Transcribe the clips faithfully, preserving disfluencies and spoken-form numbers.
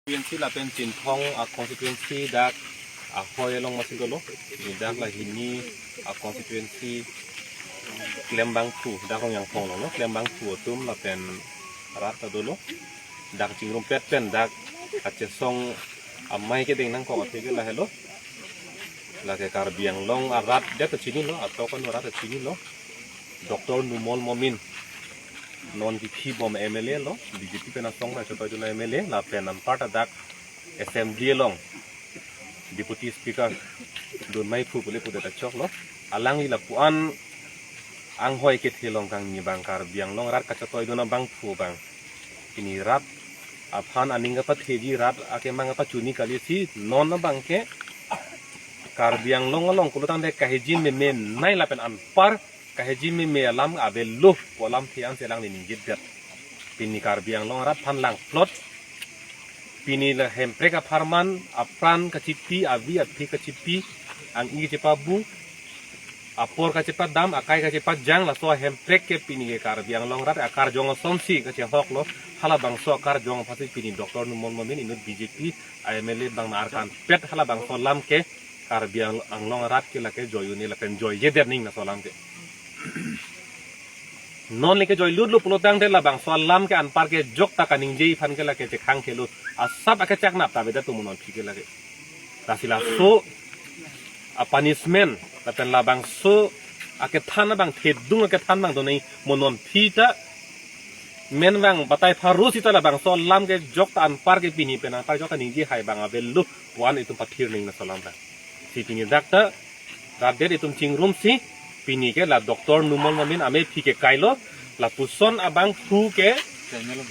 Constituency lapen Chinthong a constituency dak ahoi along masi dolo. Ni dak la hini a constituency klembangphu, dak Rongyangphong along lo, klembangphu atum lapen rat ta dolo. Dak chingrumpet pen dak kachesong amei kedeng nangkok athe ke lahelo. Lake Karbi Anglong arat det ta chinilo, atok an arat ta chinilo. Doctor Numal Momin. Non kithi bom M L A lo, B J P pen asong ta chotoi dun M L A, lapen anparta dak Assembly along Deputy Speaker dun meiphu pule pudet achok lo. Alangli lapu-an anghoi kethe along kangni abang, Karbi Anglong rat kachotoi dun abangphu abang. Pini rat aphan aning kapatheji, rat akemang kapachuni kali si non abang ke Karbi Anglong along kulo tangte kahiji meme nei lapen anpar kahiji meme alam avelo pu alamthe ansi alangli ningjedet. Pini Karbi Anglong arat aphan langplot. Pini la Hemprek apharman apran kachipi, avi aphi kachipi, ang-i kachepabu, apor kachepadam, akai kachepajang, laso Hemprek ke pini ke Karbi Anglong arat akarjong asonsi kachehok lo. Halabangso akarjong aphansi pini Doctor Numal Momin inut B J P M L A abang na arkan pet halabangso alam ke Karbi Ang-, Anglong arat ke lake joi un-e lapen joijedet ning laso alam ke. Non lake joilut lo pulo tangte labangso alam ke anpar ke jokta kaningje aphan ke lake chekhang kelo. Asap akechak nap ta beda tu mo non aphi ke lake. Lasi laso a punishment lapen labangso akethan abang, thedung akethan abang donei mo non aphi ta men abang batai pharo sita labangso alam ke jokta anpar ke pini pen anpar jokta ningje hai abang avelo pu-an itum pathir ning laso alam abang. Si pini dak ta rat det itum chingrumsi pini ke la Doctor Numal Momin amephi ke kailo, lapuson abangphu ke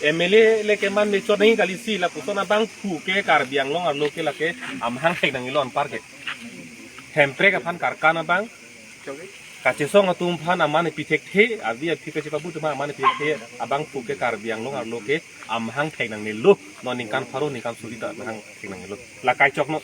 M L A le keman mechot nangji kali si, lapuson abangphu ke Karbi Anglong arlo ke lake amahang thek nangjilo anpar ke. Hemprek aphan karkan abang, kachesong atum aphan aman pi thekthe, avi aphi kachepabu atum aman pi thekthe, abangphu ke Karbi Anglong arlo ke amahang thek nangnelo, non ningkan pharo ningkan suri ta amahang thek nangnelo. La kaichok no.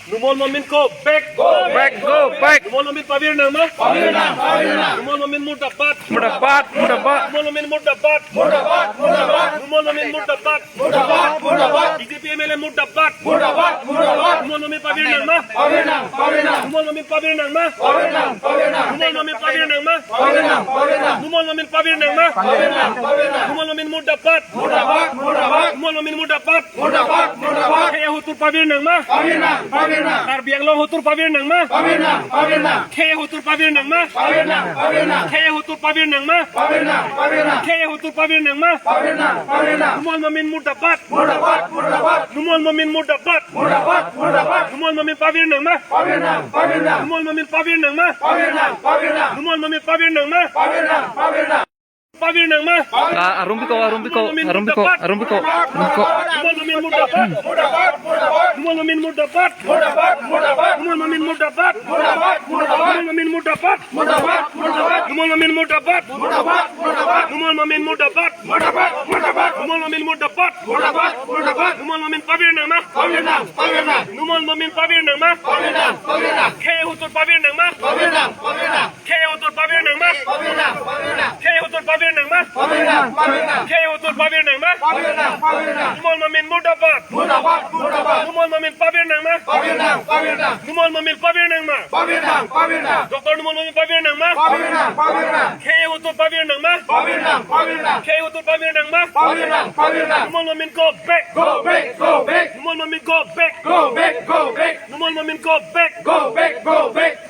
Numal Momin go back. Go back, go back. Numal Momin pavir nangma. Pavir nang, pavir nang. Numal Momin murdabad. Murdabad, murdabad. Numal Momin murdabad. Murdabad, murdabad. Numal Momin murdabad. Murdabad, murdabad. B J P M L A murdabad. Murdabad, murdabad. Numal Momin pavir nangma. Pavir nang, pavir nang. Numal Momin pavir nangma. Pavir nang, pavir nang. Numal Momin pavir nangma. Pavir nang, pavir nang. Numal Momin pavir nangma. Pavir nang, pavir nang. Numal Momin murdabad. Murdabad, murdabad. Numal Momin murdabad. Murdabad, murdabad. Khei ahutur pavir nangma. Pavir nang, pavir nang. Karbi Anglong ahutur pavir nangma. Pavir nang, pavir nang. Khei ahutur pavir nangma. Pavir nang, pavir nang. Khei ahutur pavir nangma. Pavir nang, pavir nang. Khei ahutur pavir nangma. Pavir nang, pavir nang. Numal Momin murdabad. Murdabad, murdabad. Numal Momin murdabad. Murdabad, murdabad. Numal Momin pavir nangma. Pavir nang, pavir nang. Numal Momin pavir nangma. Pavir nang, pavir nang. Numal Momin pavir nangma. Pavir nang, pavir nang. Pavir nangma. Ah, arum biko, arum biko, arum biko, arum biko, arum biko. Numal Momin murdabad. Murdabad, murdabad. Numal Momin murdabad. Murdabad, murdabad. Numal Momin murdabad. Murdabad, murdabad. Numal Momin murdabad. Murdabad, murdabad. Numal Momin murdabad. Murdabad, murdabad. Numal Momin murdabad. Murdabad, murdabad. Numal Momin murdabad. Murdabad, murdabad. Numal Momin pavir nangma. Pavir nang, pavir nang. Numal Momin pavir nangma. Pavir nang, pavir nang. Khei ahutur pavir nangma. Pavir nang, pavir nang. Khei ahutur pavir nangma. Pavir nang, pavir nang. Khei ahutur pavir nangma. Pavir nang, pavir nang. Khei ahutur pavir nangma. Pavir nang, pavir nang. Numal Momin murdabad. Murdabad, murdabad. Numal Momin pavir nangma. Pavir nang, pavir nang. Numal Momin pavir nangma. Pavir nang, pavir nang. Doctor Numal Momin pavir nangma. Pavir nang, pavir nang. Khei ahutur pavir nangma. Pavir nang, pavir nang. Khei ahutur pavir nangma. Pavir nang, pavir nang. Numal Momin go back. Go back, go back. Numal Momin go back. Go back, go back. Numal Momin go back. Go back, go back.